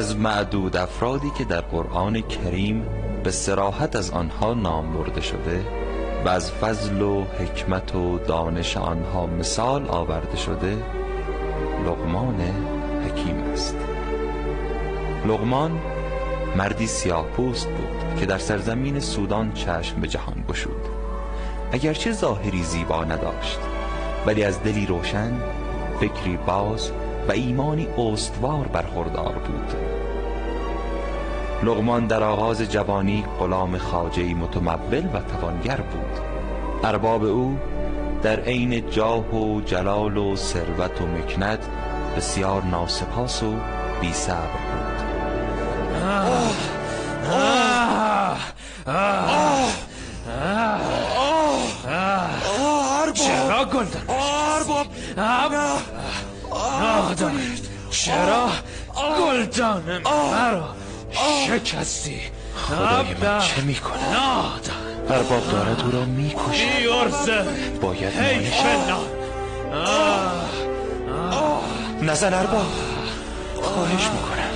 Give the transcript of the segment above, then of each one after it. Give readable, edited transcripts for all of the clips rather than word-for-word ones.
از معدود افرادی که در قرآن کریم به صراحت از آنها نام برده شده و از فضل و حکمت و دانش آنها مثال آورده شده، لقمان حکیم است. لقمان مردی سیاه پوست بود که در سرزمین سودان چشم به جهان گشود. اگرچه ظاهری زیبا نداشت، ولی از دلی روشن، فکری باز و ایمانی استوار برخوردار بود. لقمان در آغاز جوانی غلام خواجه‌ای متمول و توانگر بود. ارباب او در عین جاه و جلال و ثروت و مکنت بسیار ناسپاس و بی‌صبر بود. چرا گلدان؟ ارباب نادان، چرا گلدان مرا شکستی؟ خدای من چه میکنم؟ نادان، ارباب دارد او را میکشد. بی‌عرضه، باید مانع شد. نزن ارباب، خواهش میکنم،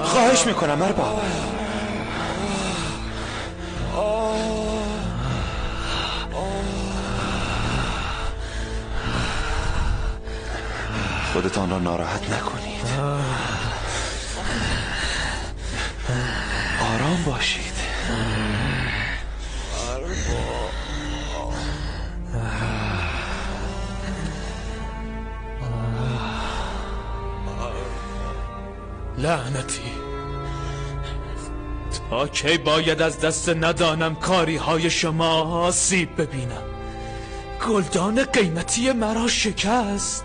خواهش میکنم ارباب. خودتان را ناراحت نکنید، آرام باشید. لعنتی، تا کی باید از دست ندانم کاری های شما آسیب ببینم؟ گلدان قیمتی مرا شکست.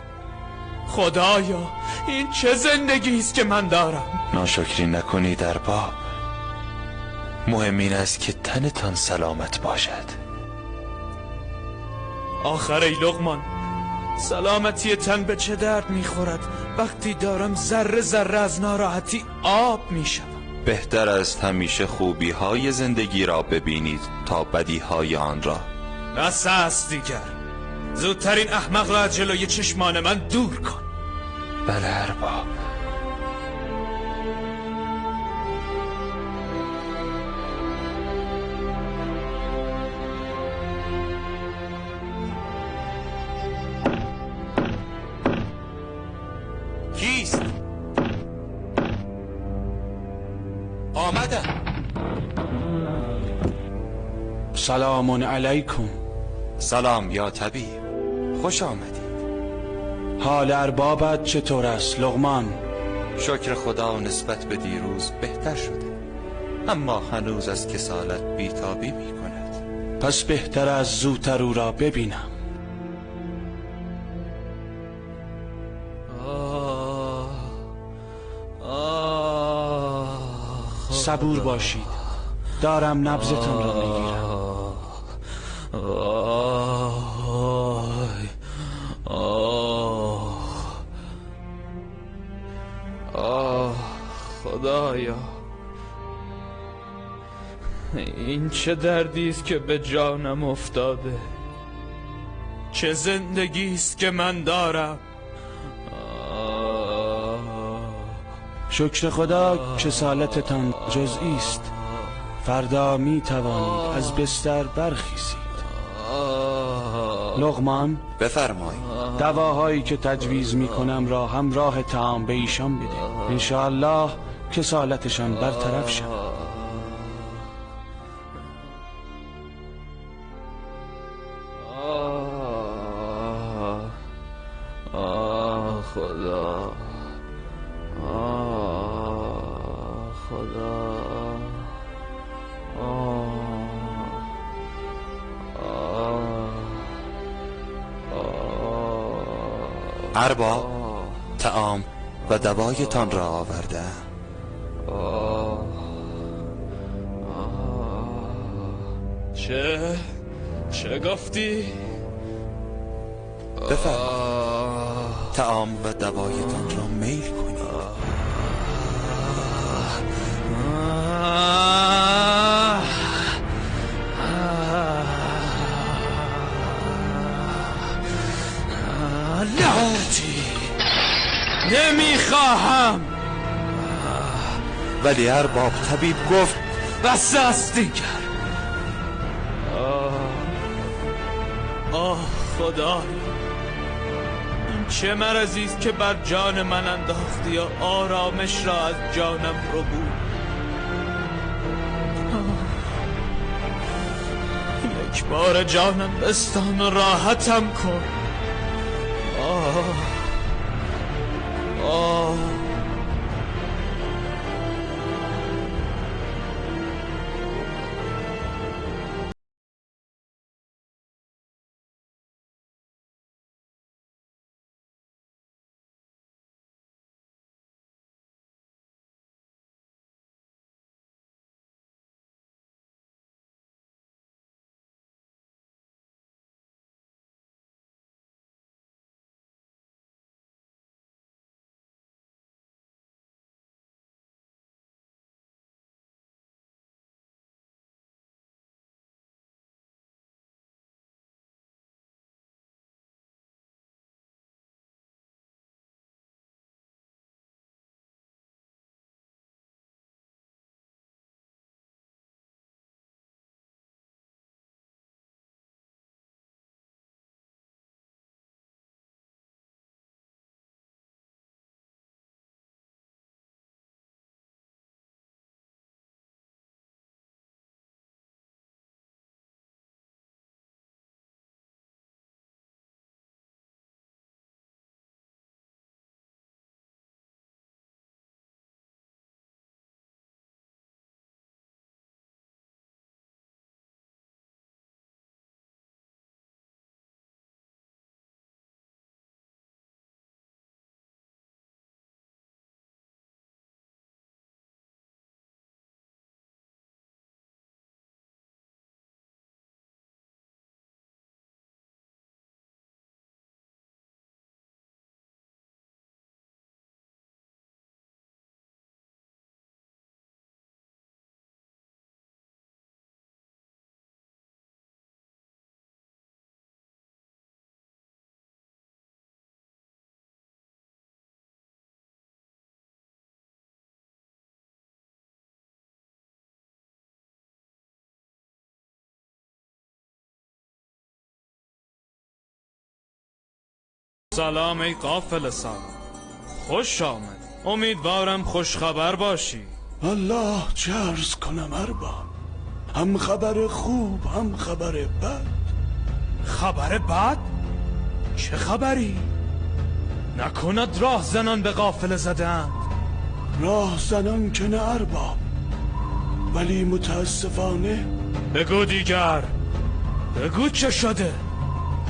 خدایا، این چه زندگی است که من دارم؟ ناشکری نکنید ارباب، مهم این است که تنتان سلامت باشد. آخر ای لقمان، سلامتی تن به چه درد میخورد وقتی دارم ذره ذره از ناراحتی آب میشوم؟ بهتر است همیشه خوبی های زندگی را ببینید تا بدی های آن را. بس است دیگر، زودتر این احمق را از جلوی چشمان من دور کن. بله ارباب. کیست؟ آمدم. سلام علیکم. سلام یا طبیب، خوش آمدید. حال اربابت چطور است لقمان؟ شکر خدا نسبت به دیروز بهتر شده، اما هنوز از کسالت بیتابی می کند. پس بهتر از زودتر او را ببینم. صبور باشید، دارم نبضتان را میگیرم. آه خدایا، این چه دردی است که به جانم افتاده؟ چه زندگی است که من دارم؟ شکر خدا کسالتتان جزئی است. فردا می توانید از بستر برخیزید. لقمان، بفرمایید. دواهایی که تجویز می کنم را همراه طعام به ایشان بده. انشاءالله کسالتشان برطرف شود. آه خدا، آه خدا، آه آه ارباب، طعام و دوایتان را آوردم. چه؟ چه گفتی؟ بفرمایید، طعام و دوایتان را میل کنید. لعنتی، نمیخواهم. ولی ارباب، طبیب گفت بس است دیگر. آه خدایا، این چه مرضی است که بر جان من انداختی و آرامش را از جانم ربود. یک بار جانم بستان و راحتم کن. آه آه. سلام ای قافله سالار، خوش آمد. امیدوارم خوشخبر باشی. الله چه عرض کنم ارباب، هم خبر خوب هم خبر بد. خبر بد؟ چه خبری؟ نکند راه زنان به قافله زدند؟ راه زنان که نه ارباب، ولی متاسفانه. بگو دیگر، بگو چه شده؟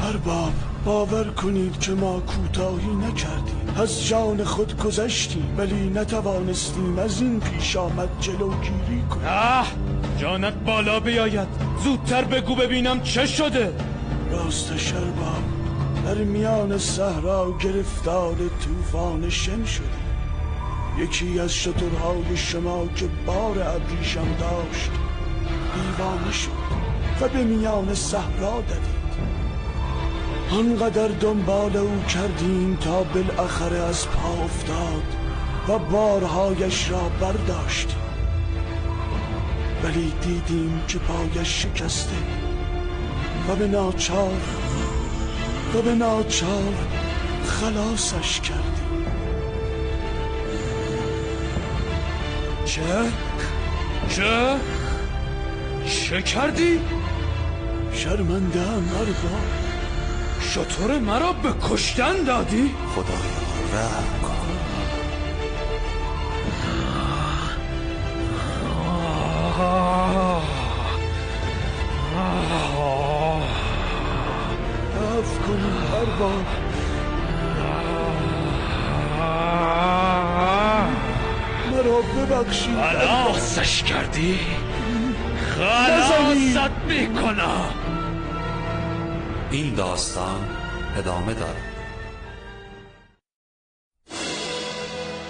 ارباب باور کنید که ما کوتاهی نکردیم، از جان خود گذشتیم ولی نتوانستیم از این پیش آمد جلوگیری کنیم. اه، جانت بالا بیاید، زودتر بگو ببینم چه شده. راستش ارباب در میان صحرا گرفتار طوفان شن شدیم. یکی از شترهای شما که بار ابریشم داشت دیوانه شد و به میان صحرا دوید. آنقدر دنبال او کردیم تا بالاخره از پا افتاد و بارهایش را برداشتیم، ولی دیدیم که پایش شکسته و به ناچار خلاصش کردیم. چه؟ چه؟ چه کردی؟ شرمنده‌ام ارباب. شتر مرا به کشتن دادی؟ خدایا رحم کن. عفو کنید ارباب. مرا ببخشید. خلاصش کردی؟ خلاصت میکنم. این داستان ادامه دارد.